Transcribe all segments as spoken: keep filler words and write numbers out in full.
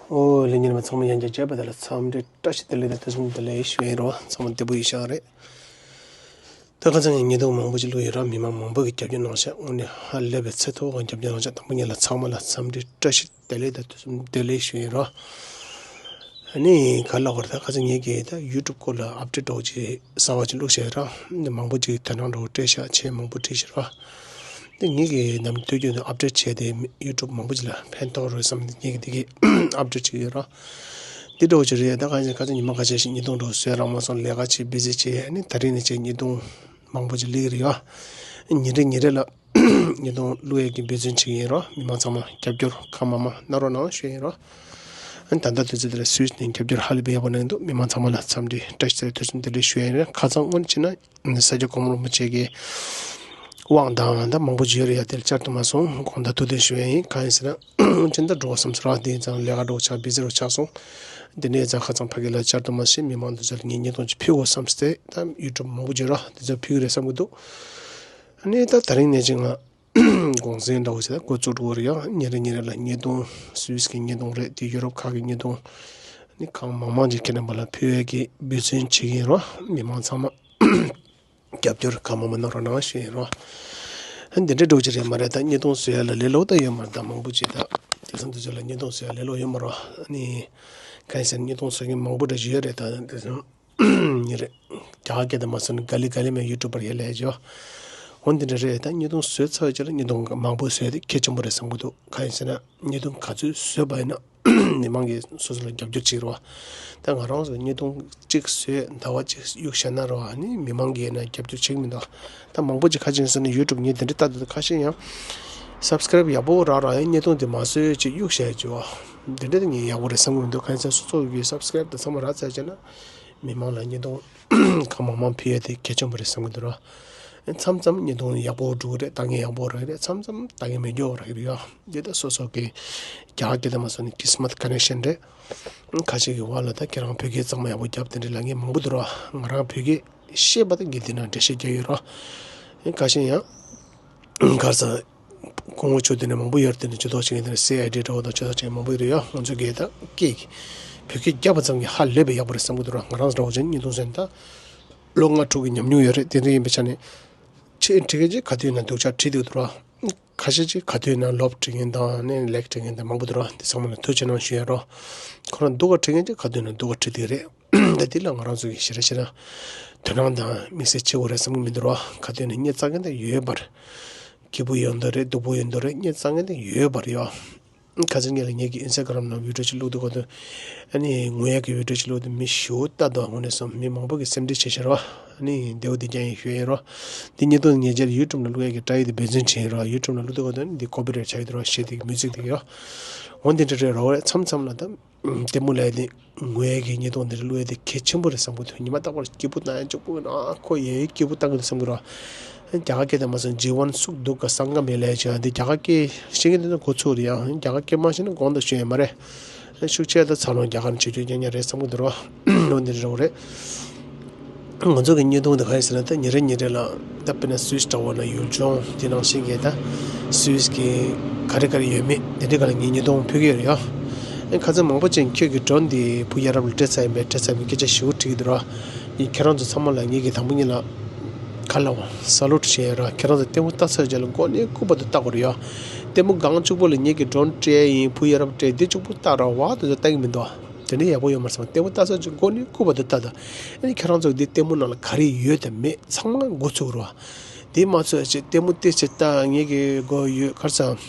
ཨོ་ལྷན་རྒྱས་རྣམ་པ་ཚང་མ་ཡང་བསྐྱར་མཇལ་བ་དེ་ལ་འཚམས་འདྲི་བཀྲ་ཤིས་བདེ་ལེགས་དང་ཐུགས་རྗེ་ཆེ་ཞུ་ཡིན་རོགས། ཚང་མ་བདེ་པོ་ཡིན་ཤག་རེད། ད་ཁ་སང་ངས་བརྙན་ཐུང་མང་པོ་ཅིག་བླུགས་ཡོད་ར། མི་མང་མང་པོ་གིས་རྒྱབ་སྐྱོར་གནང་ཤག་དངོས་གནས་ཧ་ལས་པའི་ཚད་མཐོ་བོ་རྒྱབ་སྐྱོར་གནང་ཤག་དང་པོ་ཉིད་ལ་ཚང་མ་ལ་འཚམས་འདྲི་བཀྲ་ཤིས་བདེ་ལེགས་དང་ཐུགས་རྗེ་ཆེ་ཞུ་ཡིན་རོགས། ཨ་ནི་ག་ལ་བར་ད་ཁ་སང་ངས་ཀྱིས་ད་ཡུ་ཊུབ་སྐོར་ལ་ཨབ་ཌེཊ་འདྲ་བོ་ཅིག་གསར་བ་ཅིག་བླུགས་བཞག་ར། མང་པོ་ཅིག་དོ་སྣང་འདྲ་བོ་སྤྲད་ཤག་མཆན་མང་པོ་བྲིས་ཤག་ར། དེ་ངེད་ཀྱིས་ནམ་དུས་རྒྱུན་དུ་ཨབ་ཌེཊ་བྱས་ཏེ་ཡུ་ཊུབ་མང་པོ་ཅིག་ལ་ཕན་ཐོགས་རེད་བསམ་སྟེ་ངེད་ཀྱིས་དེ་གི་ཨབ་ཌེཊ་བྱེད་ཀྱི་ཡོད་ར། འདི་འདྲ་བོ་ཅིག་རེད། ད་ག་ཚོད་ག་ཚོད་ཉི་མ་ཁ་ཤས་ཤིག་བརྙན་ཐུང་འདྲ་བོ་བཟོས་རག་མ་སོང་། ལས་ཀ་བྱེད་བི་ཟི་བྱེད། ཨ་ནི་ད་རིང་ནས་བྱས་བརྙན་ཐུང་མང་པོ་ཅིག་སླེབས་ཀྱི་རེད་ཡ། ཉིན་རེ་ཉིན་རེ་ལ་བརྙན་ཐུང་བླུག་ཡས་ཀྱི་འབད་བརྩོན་བྱེད་ཀྱི་ཡིན་ར། མི་མང་ཚང་མ་རྒྱབ་སྐྱོར་གང་མང་མང་གནང་རོགས་གནང་ཞུ་ཡིན་ར། ཨ་ནི་ད་ལྟ་དུས་ཚོད་འདི་ལ་སུད་སི་ནས་རྒྱབ་སྐྱོར་ཧ་ལས་པའི་ཡག་པོ་གནང་འདུག་མི་མང་ཚང་མ་ལ་འཚམས་འདྲི་བཀྲ་ཤིས་བདེ་ལེགས་ཐུགས་རྗེ་ཆེ་བདེ་ལེགས་ཞུ་ཡ་ཡིན་ར། ཁ་སང་སྔོན་ཕྱིན་ན། ས་སྐྱ་གོང་མ་རིན་པོ་ཆེ་གི་དབང་དང་ད་མང་པོ་ཅིག་ཡོད་རེད་ཡ། དེར་བཅར་ཐུབ་མ་སོང་། དགོངས་དག་ཐུགས་བདེ་ཞུ་ཡ་ཡིན། གང་ཡིན་ཟེར་ན་ཅི་འདྲ་འགྲོ་བསམ་ཟེར་བ་དེ་ཡིན་ཙང་ལས་ཀ་འགྲོ་ཆགས་བི་ཟི་རུ་ཆགས་སོང་། དེ་ནས་ཡིན་ཙང་ཁ་སང་ཕ་གི་ལ་བཅར་ཐུབ་མ་སོང་། མི་མང་དེ་ཚོ་ལ་ངས་བརྙན་ཐུང་ཅིག་ཕུལ་དགོས་བསམ་སྟེ་ད་ཡུ་ཊུབ་མང་པོ་ཅིག་ར་དེ་ཚོ་ཕུལ་གི་རེད་བསམ་གི་འདུག་ཨ་ནི་ད་ད་རིང་ནས་ཅིག་ང་གུང་སེང་འདྲ་བོ་ཞིག་ད་འགོ་བཙུགས་འགྲོ་གི་རེད་ཡ། ཉིན་རེ་ཉིན་རེ་ལ་བརྙན་ཐུང་སུད་སི་གི་བརྙན་ཐུང་རེད་དེ་ཡུ་རོབ་ཁག་གི་བརྙན་ཐུང་ཨ་ནི་གང་མང་མང་ཅིག་ཁྱེད་རྣམ་པ་ལ་ཕུལ་ཡས་ཀྱི་འབད་བརྩོན་བྱེད་ཀྱི་ཡིན་ར། མི་མང་ཚང་མ། རྒྱབ་སྐྱོར་གང་མང་མང་གནང་རོགས་གནང་ཞུ་ཡིན་རོགས། ཨ་འདི་འདྲའི་འགྲོ་གི་རེད་མ་རེད། ད་བརྙན་ཐུང་བཟོ་ཡ་ལ་ལས་སླ་པོ་ད་ཡོད་མ་རེད། ད་མང་པོ་ཅིག་ད་དེང་སང་དུས་ཚོད་ལ་བརྙན་ཐུང་བཟོ་ཡ་ལས་སླ་པོ་ཡོད་མ་རེད། ཨ་ནི་གང་ཡིན་ཟེར་ན་བརྙན་ཐུང་བཟོ་མཁན་མང་པོ་འདྲ་ཞིག་ཡོད་རེད། ད་དེང་སང་ཉིན་རེ་རྒྱ་གར་སྐད་དུ་མ་བཟོས་ན་ག་ལེ་ག་ལེ་མེད་ཡུ་ཊུབ་པར་ཡོད་ལས་ཅོ། འོ་འདི་འདྲ་རེད། ད་བརྙན་ཐུང་བཟོས་ཚར་བའི་རྗེས་ལ་བརྙན་ཐུང་མང་པོ་བཟོས་ཏེ་གལ་ཆེན་པོ་རེད་བསམ་གྱི་འདུག་གང་ཡིན་ཟེར་ན་བརྙན་ཐུང་ག་ཚོད་བཟོས་པ་ཡིན་ན། མི་མང་གིས་སོ་སོ་ལ་རྒྱབ་སྐྱོར་བྱེད་ཀྱི་རེད་བ། ད་ང་རང་ཚོ་བརྙན་ཐུང་གཅིག་བཟོས་ཟླ་བ་གཅིག་གཡུག་བཞག་ན་རེད་བ། ཨ་ནི་མི་མང་གིས་ན་རྒྱབ་སྐྱོར་བྱེད་ཀྱི་མི་འདུག་ད་མང་པོ་ཅིག་ཁ་ཅིག་ཟེར་ན་ཡུ་ཊུབ་ངས་དེ་འདྲ་ལྟ་དུས་ཁ་ཤས་ཡང་སབ་སི་ཀ་རེབ་ཡག་པོ་རག་རག་ཡང་བརྙན་ཐུང་དེ་མ་བཟོས་ཅིག་གཡུག་བཞག་ཡ་ཅིག་བ། དེ་འདྲ་དེ་ངས་ཡག་པོ་རེད་བསམ་གྱི་མི་འདུག་གང་ཡིན་ཟེར་ན་སོ་སོ་གི་སབ་སི་ཀ་རེབ་དང་ཚང་མ་རག་ཚར་བྱས་ན་མི་མང་ལ་བརྙན་ཐུང་གང་མང་མང་ཕུལ་ཡ་དེ་གལ་ཆེན་པོ་རེད་བསམ་གྱི་འདུག་ར། མཚམས་མཚམས་བརྙན་ཐུང་ཡག་པོ་འགྲོ་གི་རེད། ལྟ་མཁན་ཡག་པོ་རག་གི་རེད། མཚམས་མཚམས་ལྟ་མཁན་མེད་རྒྱུ་རག་གི་རེད་ཡ། འདི་ད་སོ་སོ་གི་རྒྱ་གར་སྐད་དུ་མ་སོང་ནི་ཀི་སི་མད་ཀ་ནེག་ཤན་རེད། ཁ་ཤས་ཀྱི་བར་ལ་ད་ཁྱེད་རང་བོད་སྐད་གཙང་མ་ཡག་པོ་རྒྱབ་དེ་འདྲའི་ལབ་མཁན་མང་པོ་འདུག་ར། ང་རང་བོད་སྐད་ཤེས་པ་དང་གི་འདི་ན་འགྲེལ་བཤད་རྒྱག་ཡོད་ར། ཁ་ཤས་ཡང་ག་ས་སྐུ་ངོ་ཆོས་དེ་ནས་མང་པོ་ཡོད་རེད། དེ་ནས་ཇུས་གཏོགས་བྱེད་མཁན་དེ་ནས་སི་ཨའི་ཌི་འདྲ་བོ་དང་ཇུས་གཏོགས་བྱེད་མཁན་མང་པོ་ཡོད་རེད་ཡ། ང་ཚོ་གིས་ད་སྐད་བོད་སྐད་རྒྱབ་པ་ཙམ་གྱིས་ཧ་ལས་པའི་ཡག་པོ་རེད་བསམ་གྱི་འདུག་ར། ང་རང་འདྲ་བོ་ཅན་བརྙན་ཐུང་བཟོས་ནས་ད་ལོ་ལྔ་དྲུག་གི་ཉམས་མྱོང་ཡོད་རེད། དེ་འདྲ་ཡིན་པའི་ཆ་ནས་ཆེད་བྲིས་མཁན་ཅིག་ག་དུས་ཡིན་ན་སྡུག་ཅག་བྲིས་འདུག་འདུག་ར། ཁ་ཤས་ཅིག་ག་དུས་ཡིན་ན་ལོབ་བྲིས་མཁན་དང་ནས་ལེག་བྲིས་མཁན་དང་མང་པོ་འདུག་ར། དེ་ཚང་མ་ལ་ཐུགས་རྗེ་གནང་ཞུ་ཡ་རོ། ཁོ་རང་སྡུག་ག་བྲིས་མཁན་ཅིག་ག་དུས་ཡིན་ན་སྡུག་ག་བྲིས་འདུག་རེད། ད་འདི་ལ་ང་རང་ཚོ་གིས་ཞེ་དྲག་ཞེ་དྲག་དོ་སྣང་དང་དམིགས་བསལ་བྱེད་དགོས་རེད་བསམ་གྱི་མི་འདུག་རོ། ག་དུས་ནས་སྙད་བཙག་མཁན་དེ་ཡོད་པར། སྐྱིད་པོ་ཡོད་མདོག་རེད། སྡུག་པོ་ཡོད་མདོག་རེད། སྙད་བཙག་མཁན་དེ་ཡོད་པར་ཡོད། ཁ་སང་ངས་ལ་ངེད་ཀྱི་ཨིན་སི་ཊ་གྷ་རམ་ནང་བི་ཌིའོ་ཅིག་བླུགས་དུས་ག་དུས། ཨ་ནི་ངུ་ཡག་གི་བི་ཌིའོ་ཅིག་བླུགས་དུས་མི་ཞེ་པོ་ལྟ་འདུག་དངོས་གནས་སོང་མི་མང་པོ་གིས་སེམས་ཁྲལ་བྱེད་ཤེས་རོ། ཨ་ནི་བདེ་པོ་བདེ་རྐྱང་ཡིན་ཞུ་ཡ་ཡིན་རོ། འདི་བརྙན་ཐུང་ངེད་ཅག་ཡུ་ཊུབ་ནང་བླུག་ཡག་གི་ཊ་རའི་དེ་འབད་བརྩོན་བྱེད་ཡིན་རོ། ཡུ་ཊུབ་ནང་བླུགས་དུས་ག་དུས་འདི་ཀོ་པི་རའེ་ཊི་ཆགས་ཀྱི་འདུག་རོ། གཞས་དེ་གི་མིའུ་ཟིག་དེ་གི་ཡོ། འོ་འདི་འདྲ་རེད་རོ། མཚམས་མཚམས་ལ་ད། ལྟད་མོ་ལབ་ཡ་དེ་ངུ་ཡག་གི་བརྙན་ཐུང་དེ་འདྲ་བླུག་ཡ་དེ་གལ་ཆེན་པོ་རེད་བསམ་གྱི་འདུག་ཉི་མ་རྟག་པར་སྐྱིད་པོ་བཏང་ཡ་ལྕོགས་པོ་ཡིན་ན་ཁོ་ཡ་ཡི་སྐྱིད་པོ་བཏང་གི་འདུག་བསམ་གྱི་རོ། རྒྱ་གར་སྐད་དུ་མ་སོང་ཇི་ཝན་སུག་དུག་ག་སང་ག་མེ་ལབ་ཡ་ཅིག་ཡང་འདི་རྒྱ་གར་སྐད་ཤེས་མཁན་དེ་ཚོ་གོ་ཚོད་རེད་ཡ། རྒྱ་གར་སྐད་མ་ཤེས་ན་དགོངས་དག་ཞུ་ཡ་མ་རེད། ཤུགས་ཆེ་ད་ཚ་ལོང་རྒྱ་གར་ནས་བྱེད་རྒྱུ་རྐྱང་རྐྱང་རེད་བསམ་གྱི་འདུག་རོ། ལོ་འདི་འདྲ་བོ་རེད། ང་ཚོ་གི་བརྙན་ཐུང་འདི་ག་རེ་ཟེར་ན་ད་ཉིན་རེ་ཉིན་རེ་ལ་ད་དཔེར་ན་སུད་སི་འདྲ་བོ་ན་ཡུལ་ལྗོངས་དེ་ནང་བཞིན་གྱི་ད་སུད་སི་གི་ག་རེ་ག་རེ་ཡོད་མེད་དེ་འདྲའི་སྒང་ལ་ངས་བརྙན་ཐུང་ཕུལ་གྱི་ཡོད་རེད་ཡ། ཨེ་ཁ་སང་མང་པོ་ཅིག་ཁྱོད་ཀྱི་ཌོན་འདི་བུ་ཡ་རབས་ལ་སྤྲད་ཚར་ཡིན་པས་སྤྲད་ཚར་མིན་སྐད་ཆ་ཞེ་པོ་དྲིས་ཀྱི་འདུག་ར། ཡིན་ཁྱེད་རང་ཚོ་ཚང་མ་ལ་ངེད་ཀྱིས་དང་པོ་ཉིད་ལ་ག་ལ་བ་ས་ལུ་ཊི་བྱས་ཡོད་ར། ཁྱེད་རང་ཚོ་ལྟད་མོ་ལྟ་ཚར་རྗེས་ལ་མགོ་ནས་སྐུད་བར་དུ་ལྟ་དགོས་རེད་ཡ། ལྟད་མོ་སྒང་གཅིག་པོ་ལ་ངེད་ཀྱིས་ཌོན་སྤྲད་ཡིན་བུ་ཡ་རབས་སྤྲད་འདི་གཅིག་པུ་ལྟ་ར་བ་དེ་ཚོ་ལྟ་གི་མི་འདུག་ཨ། དེ་འདྲ་ཡག་པོ་ཡོད་མ་རེད་བསམ། ལྟད་མོ་ལྟ་ས་ཅིག་མགོ་ནས་སྐུད་བར་དུ་ལྟ་དང་། ཨ་ནི་ཁྱེད་རང་ཚོ་འདི་ལྟད་མོ་ནང་ལ་ག་རེ་ཡོད་དང་མེད་ཚང་མ་མགོ་ཚོས་རོ། དེ་མ་ཚོས་ཅིག་ལྟད་མོ་ལྟས་ཅིག་ལྟ་ངེད་ཀྱི་མགོ་ཡོད་གར་ས་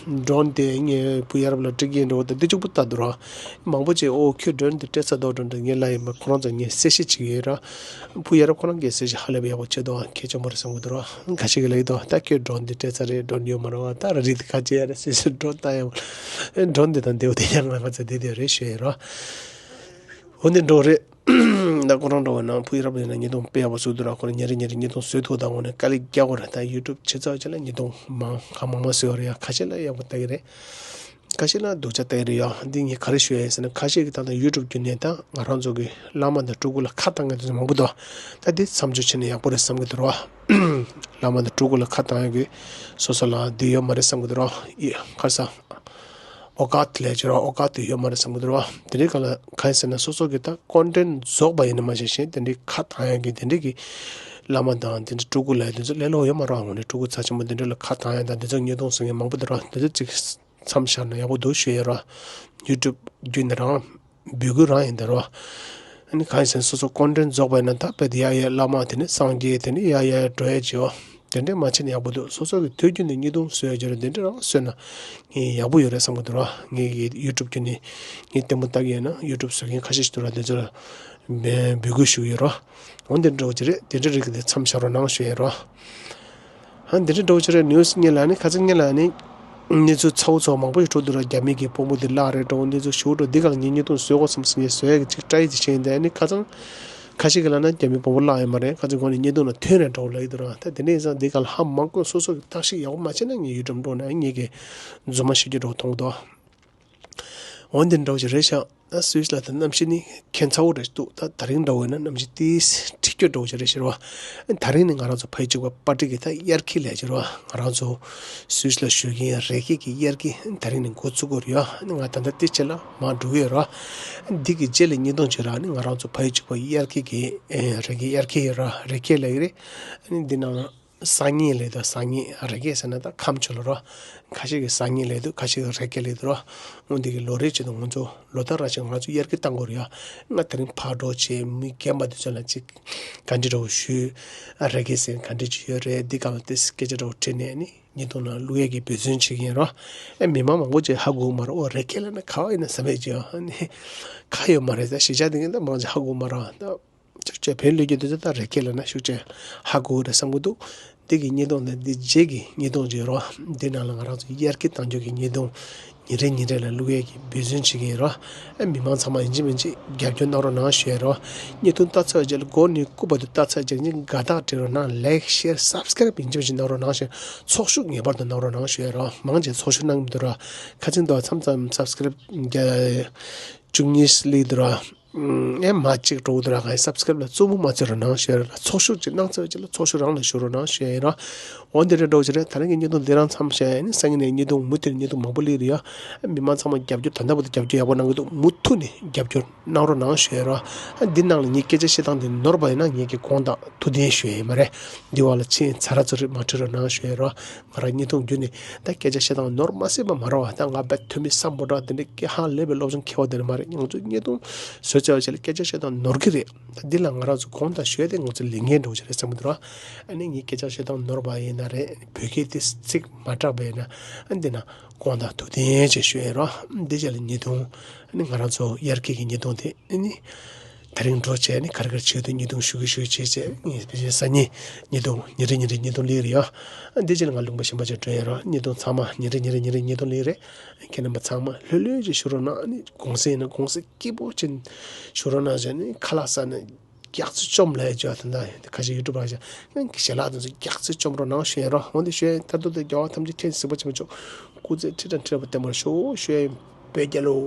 ཌོན་དེ་ངས་བུ་ཡ་རབས་ལ་སྤྲད་ཀྱི་ཡིན་འགྲོ་དང་འདི་གཅིག་པུ་ལྟ་འདུག་ར། མང་པོ་ཅིག་ཨོ་ཁྱོད་ཌོན་དེ་སྤྲད་ཚར་འདུག་འགྲོ་འདྲ་ངས་ལབ་ཡིན་པ་ཁོ་རང་ཚོ་ངས་གསལ་བཤད་བྱེད་ཀྱི་ཡོད་ར། བུ་ཡ་རབས་ཁོ་རང་གིས་གསལ་བཤད་ཧ་ལས་པའི་ཡག་པོ་བྱས་འདུག་ཨ། གལ་ཆེན་པོ་རེད་བསམ་གྱི་འདུག་ར། ཁ་ཤས་ཀྱིས་ལབ་ཀྱི་འདུག་ད་ཁྱོད་ཌོན་དེ་སྤྲད་ཚར་རེད། ཌོན་ཡོད་མ་རེད་བ། ད་ར་རིགས་དེ་ཁ་ཅིག་ཡ་རེད་ཟེར་ཟེར་ཌོན་ལྟ་ཡ་མ་ཌོན་དེ་དང་དེའུ་དེ་ཡང་ང་ང་ཚོ་དེ་དེ་རེད་ཞུ་ཡ་ར། འོ་འདི་འགྲོ་རེད། ད་ཁོ་རང་འགྲོ་བ་ན་བུ་ཡ་རབས་ཡིན་ན་བརྙན་ཐུང་དཔེ་ཡག་པོ་བཟོ་འདུག་ར། ཁོ་རང་ཉིན་རེ་ཉིན་རེ་བརྙན་ཐུང་བཟོས་ཐུབ་དང་འོ་ནས་དཀའ་ལས་རྒྱག་དགོས་ར། ད་ཡུ་ཊུབ་བྱེད་ཚར་རྗེས་ལ་བརྙན་ཐུང་མང་གང་མང་མང་བཟོས་པ་རེད་ཡ། ཁ་ཤས་ལ་ཡག་པོ་ལྟ་གི་རེད། ཁ་ཤས་ལ་སྡུག་ཅག་ལྟ་གི་རེད་ཡ། འདི་ངས་ག་རེ་ཞུ་ཡ་ཡིན་ཟེར་ན་ཁ་ཤས་ཀྱིས་ད་ལྟ་ཡུ་ཊུབ་བརྒྱུད་ནས་ད་ང་རང་ཚོ་གི་བླ་མ་དང་སྤྲུལ་སྐུ་ལ་ཁ་བཏང་མཁན་དེ་ཚོ་མང་པོ་འདུག་ད་འདི་མཚམས་འཇོག་བྱས་ན་ཡག་པོ་རེད་བསམ་གྱི་འདུག་ར། བླ་མ་དང་སྤྲུལ་སྐུ་ལ་ཁ་བཏང་ཡ་གི་སོ་སོ་ལ་འདི་ཡོད་མ་རེད་བསམ་གྱི་འདུག་ར། ཡེ་ཁ་ས། ཨོ་ཀ་ཐི་ལབ་ཀྱི་རེད་བ། ཨོ་ཀ་ཐི་ཡོད་མ་རེད་བསམ་གྱི་འདུག་རེད་བ། དེ་འདྲའི་སྒང་ལ་གང་ཡིན་ཟེར་ན་སོ་སོ་གི་ད་ཀོན་ཊེན་ཊི་རྫོགས་པ་ཡིན་ན་མ་གཞི་གཞན་དེ་འདྲའི་ཁ་བཏང་ཡག་གི་དེ་འདྲའི་གི་བླ་མ་དང་དེ་འདྲའི་སྤྲུལ་སྐུ་ལབ་ཡག་དེ་ཚོ་ལས་སླ་པོ་ཡོད་མ་རེད་བ། འོ་ནི་སྤྲུལ་སྐུ་རྩ་ཆེན་པོ་དེ་འདྲ་ལ་ཁ་བཏང་ཡག་དང་དེ་ཚོ་བརྙན་ཐུང་བཟོ་མཁན་མང་པོ་འདུག་རེད་བ། དེ་ཚོ་ཅིག་མཚམས་བཞག་ན་ཡག་པོ་འདུག་ཞུ་ཡག་རེད་བ། ཡུ་ཊུབ་བརྒྱུད་ནས་རང་འབོད་སྐུལ་རང་ཡིན་ད་རེད་བ། ཨ་ནི་གང་ཡིན་ཟེར་ན་སོ་སོ་ཀོན་ཊེན་ཊི་རྫོགས་པ་ཡིན་ན་ད་དཔེ་དེ་ཡ་ཡ་བླ་མ་དེ་ནི་སངས་རྒྱས་དེ་ནི་ཡ་ཡ་འགྲོ་ཡ་བྱེད་འོ། དེ་འདྲས་མ་བྱས་ན་ཡག་པོ་འདུག་སོ་སོ་གི་དུས་རྒྱུན་དུ་བརྙན་ཐུང་བཟོ་ཡ་བྱས་རེད། དེ་འདྲས་རང་བཟོས་ན་ངས་ཡག་པོ་ཡོད་རེད་བསམ་གི་འདུག་ར། ངས་ཡུ་ཊུབ་བརྒྱུད་ནས་ངས་ལྟད་མོ་ལྟ་གི་ཡོད་ན་ཡུ་ཊུབ་བཟོ་མཁན་ཁ་ཤས་ཤིག་འདུག་ར། དེ་ཚོ་ལ་འབོད་སྐུལ་ཞུ་གི་ཡོད་ར། འོ་དེ་འདྲ་བྱས་རེད། དེ་འདྲས་རིགས་དེ་མཚམས་བཞག་རོགས་གནང་ཞུ་ཡ་ར། ཧ་འདི་འདྲ་འདྲ་བོ་ཅིག་རེད། ནིའུ་སི་གཉིས་ལ་ནི་ཁ་སང་གཉིས་ལ་ནི་གནས་ཚུལ་ཚ་བོ་ཚ་བོ་མང་པོ་ཞིག་འགྲོ་འདུག་ར། རྒྱ་མི་གི་དཔོན་པོ་དེ་བརླགས་རེད་འདྲ་བོ་གནས་ཚུལ་ཞེ་པོ་འགྲོ། འདི་ག་ལ་ངས་བརྙན་ཐུང་བཟོ་དགོས་བསམ་སོང་། ངས་བཟོ་ཡག་གི་ཅིག་ཊ་རའི་ཅིག་བྱས་ཡིན། དེ་ནི་ཁ་སང་ཁ་ཤས་ཀྱིས་ལབ་ན་རྒྱ་མི་དཔོན་པོ་བརླགས་ཡོད་མ་རེད། ཁ་སང་ཁོང་ནི་བརྙན་ཐུང་ལ་ཐོན་རེད་འདྲ་བོ་ལབ་ཡོད་འདུག་ར། ད་དེ་འདྲ་ཡིན་ཙང་འདི་ག་ལ་ཧ་མ་གོ། སོ་སོ་གི་བརྟག་ཞིབ་ཡག་པོ་མ་བྱས་ན་ངས་ཡུ་ཊུབ་འགྲོ་ན་ངས་ཀྱི་རྫུན་མ་བཤད་རྒྱུ་འདྲ་བོ་མཐོང་གི་འདུག་འོ་འདི་འདྲ་བོ་ཅིག་རེད་ཤག་ད་སུད་སི་ལ་ད་གནམ་གཤིས་ནི་ཁྱད་མཚར་བོ་རེད་འདུག་ད་ད་རིང་འདྲ་བོ་ཡིན་ན་གནམ་གཤིས་ཏིས་འཁྲིག་སྐྱོ་འདྲ་བོ་ཅིག་རེད་ཤག་ར་བ། ད་རིང་ནི་ང་རང་ཚོ་ཕ་ཡུལ་གཅིག་པ་པ་ཀྲིག་གི་ད་དབྱར་ཁ་ལབ་ཀྱི་ར་བ། ང་རང་ཚོ་སུད་སི་ལ་བཞུགས་མཁན་རེ་ཁེ་གི་དབྱར་ཁ་ད་རིང་ནི་འགོ་ཚུགས་ཀྱི་ཡོད་རེད་ཡ། ང་ད་ལྟ་དེ་ཆེད་ལ་མར་འགྲོ་གི་ཡོད་ར་བ། འདི་གི་རྗེས་ལ་བརྙན་ཐུང་ཅིག་ར་ནི་ང་རང་ཚོ་ཕ་ཡུལ་གཅིག་པ་དབྱར་ཁ་གི་རེ་ཁེ་དབྱར་ཁ་ཡོད་ར་བ། རེ་ཁེ་ལབ་ཀྱི་རེད། ཨ་ནི་འདི་ནང་ལ། སང་ཉིན་ལབ་འདུག་སང་ཉིན་རེ་ཁེ་ཟེར་ན་ད་ཁམས་ཕྱོགས་ལ་ར་བ། ཁ་ཤས་ཀྱིས་སང་ཉིན་ལབ་འདུག་ཁ་ཤས་ཀྱིས་རེ་ཁེ་ལབ་འདུག་ར་བ། འོ་འདི་གི་ལོ་རེ་བྱས་ནས་ང་ཚོ་ལོ་ལྟར་ར་བྱས་ང་ཚོ་དབྱར་ཁ་བཏང་དགོས་རེད་ཡ། ང་དེ་རིང་ཕར་འགྲོ་བྱས་མི་རྒན་པ་དེ་ཚོ་ལ་ཅིག་བཀའ་འདྲི་འདྲ་བོ་ཞུས། རེ་ཁེ་ཟེར་བཀའ་འདྲི་ཅིག་ཡོད་རེད། འདི་སྒང་ལ་ཏོག་ཙམ་སྐད་ཆ་འདྲ་བོ་དྲིས་ནས་ནི་བརྙན་ཐུང་ནང་བླུག་ཡས་ཀྱི་འབད་བརྩོན་བྱེད་ཀྱི་ཡིན་ར་བ། ཨེ་མི་མང་མང་པོ་ཅིག་ཧ་གོ་གི་མ་རེད། འོ་རེ་ཁེ་ལབ་ན་ག་བ་ཡིན་ན་བསམ་པའི་ཅིག་ཡ་ནི་ག་ཡོད་མ་རེད། ད་གཞིས་ཆགས་དེ་ངས་ད་མང་ཆེ་ཧ་གོ་གི་མ་རེད་བ། ད། ཅིག་བྱས་བོད་ལུགས་ཀྱི་དུས་ཚོད་ད་རེ་ཁེ་ལབ་ན་ཤུགས་ཆེ་ཧ་གོ་རེད་བསམ་གྱི་འདུག་འདི་གི་བརྙན་ཐུང་དང་འདི་རྗེས་ཀྱི་བརྙན་ཐུང་ཅིག་ཡོད་རེད་བ། འདི་ནང་ལ་ང་རང་ཚོ་དབྱར་ཁ་བཏང་རྒྱུ་གི་བརྙན་ཐུང་ཉིན་རེ་ཉིན་རེ་ལ་བླུག་ཡས་ཀྱི་འབད་བརྩོན་བྱེད་ཀྱི་ཡིན་རེད་བ། ཨ་མི་མང་ཚང་མ་ཡིན་གཅིག་མིན་གཅིག་རྒྱབ་སྐྱོར་གནང་རོགས་གནང་ཞུ་ཡས་རེད་བ། བརྙན་ཐུང་ལྟ་ཚར་རྗེས་ལ་མགོ་ནས་སྐུ་བར་དུ་ལྟ་ཚར་རྗེས་ལ་དགའ་རྟགས་སྤྲད་རོགས་གནང་། ལའིཀ་ཤེར་སབ་སི་ཀ་རབ་ཡིན་གཅིག་མིན་གཅིག་གནང་རོགས་གནང་ཞུ། ཚོགས་ཞུགས་ངེས་པར་དུ་གནང་རོགས་གནང་ཞུ་ཡས་རེད་བ། མང་ཆེ་ཚོགས་ཞུགས་གནང་གི་མི་འདུག་ར། ཁ་ཚིག་འདུག་མཚམས་མཚམས་སབ་སི་ཀ་རབ་བཅུ་གཉིས་སླེབས་འདུག་ར། ཨེ་མ་གཅིག་འགྲོ་གི་འདུག་ར། གང་ཡིན་སབ་སི་ཀ་རབ་ལ་རྩུབ་པོ་མ་བྱེད་རོགས་གནང་ཞུ་ཡ་ར། ཚོགས་ཞུགས་ཅིག་གནང་ཚར་བའི་རྗེས་ལ་ཚོགས་ཞུགས་རང་ལ་ཞུ་རོགས་གནང་ཞུ་ཡ་ཡིན་ར། འོ་འདི་འདྲ་འདྲ་བོ་ཅིག་རེད། ད་རིང་གི་བརྙན་ཐུང་འདི་རང་མཚམས་བཞག་ཡ་ནི་སང་ཉིན་ནས་བརྙན་ཐུང་མུ་མཐུད་བརྙན་ཐུང་མང་པོ་སླེབས་རེད་ཡ། མི་མང་ཚང་མ་རྒྱབ་སྐྱོར་ད་ལྟ་བར་དུ་རྒྱབ་སྐྱོར་ཡག་པོ་གནང་གི་འདུག་མུ་མཐུད་ནས་རྒྱབ་སྐྱོར་གནང་རོགས་གནང་ཞུ་ཡ་ར། འདི་ནང་ལ་ངའི་སྐད་ཆ་བཤད་སྟངས་འདི་ནོར་བ་ཡིན་ན་ངེད་ཀྱི་དགོངས་དག་ཐུགས་བདེན་ཞུ་ཡ་ཡིན་མ་རེད། འདི་བ་ལ་ཕྱིན་ཚར་ར་ཚོ་རིག་མ་འཁྲུལ་རོགས་གནང་ཞུ་ཡ་ར། ང་རང་བརྙན་ཐུང་བརྒྱུད་ནས་ད་སྐད་ཆ་བཤད་སྟངས་ནོར་མ་སྲིད་པ་མ་རེད་བ། ད་ང་དཔེ་ཐོན་མི་སམ་བྷོ་ཊ་དེ་འདྲ་སྐད་ཧ་ལས་པའི་སློབ་སྦྱོང་མཁས་པ་དེ་འདྲ་མ་རེད། ང་ཚོ་བརྙན་ཐུང་བཟོས་ཚར་བ་ཞིག་ལ་སྐད་ཆ་བཤད་སྟངས་ནོར་གི་རེད། ད་འདི་ལ་ང་རང་ཚོ་དགོངས་དག་ཞུ་ཡ་དེ་ང་ཚོ་ལས་འགན་འདྲ་བོ་ཞིག་རེད་བསམ་གི་འདུག་ར། ཨ་ནི་ངའི་སྐད་ཆ་བཤད་སྟངས་ནོར་བ་ཡིན་ན་རེད། བོད་སྐད་དེ་ཚིག་མ་དྲག་པ་ཡིན་ན་ཨ་འདི་ན་དགོངས་དག་ཐུགས་བདེན་བྱས་ཞུ་ཡ་ར། འདི་རྗེས་ལ་བརྙན་ཐུང་ཨ་ནི་ང་རང་ཚོ་དབྱར་ཁ་གི་བརྙན་ཐུང་དེ་ཨ་ནི། དེ་རིང་འགྲོ་བྱས་ནས་ག་རེ་ག་རེ་བྱེད་འདུག་བརྙན་ཐུང་ཞུ་གི་ཞུ་གི་བྱས་བྱས་ངས་ཕལ་ཆེར་སང་ཉིན་བརྙན་ཐུང་ཉིན་རེ་ཉིན་རེ་བརྙན་ཐུང་སླེབས་རེད་ཡ། འདི་རྗེས་ལ་ང་ལུང་པ་གཞན་པ་ཅིག་འགྲོ་ཡ་ར། བརྙན་ཐུང་ཚང་མ་ཉིན་རེ་ཉིན་རེ་ཉིན་རེ་བརྙན་ཐུང་སླེབས་རེད། ཁྱེད་རྣམ་པ་ཚང་མ་ལྷོད་ལྷོད་ཅིག་བཞུགས་རོགས་གནང་། ཨ་ནི་དགོང་ཟས་ཡིན་ན་དགོང་ཟས་སྐྱིད་པོ་ཅིག་བཞུགས་རོགས་གནང་བྱས་ནས་ཁ་ལག་ཟ་ནས་རྒྱགས་ཚོད་བཅོམ་ལབ་ཡ་ཅིག་ཡོད་རེད། ད་ཁ་ཤས་ཡུ་ཊུབ་པར་ཞིག་ཞལ་ལག་དེ་ཚོ་རྒྱགས་ཚོད་བཅོམ་རོགས་གནང་ཞུ་ཡ་ར། འོ་འདི་ཞུ་ཡ་ཡིན། མཐར་ཐུག་དེ་རྒྱལ་བ་ཐམས་ཅད་མཁྱེན་གཟིགས་པ་ཆེན་པོ་མཆོག་སྐུ་ཚེ་ཁྲི་དང་ཁྲི་རབ་བརྟན་པར་ཤོག་ཞུ་ཡ་ཡིན། བོད་རྒྱལ་ལོ།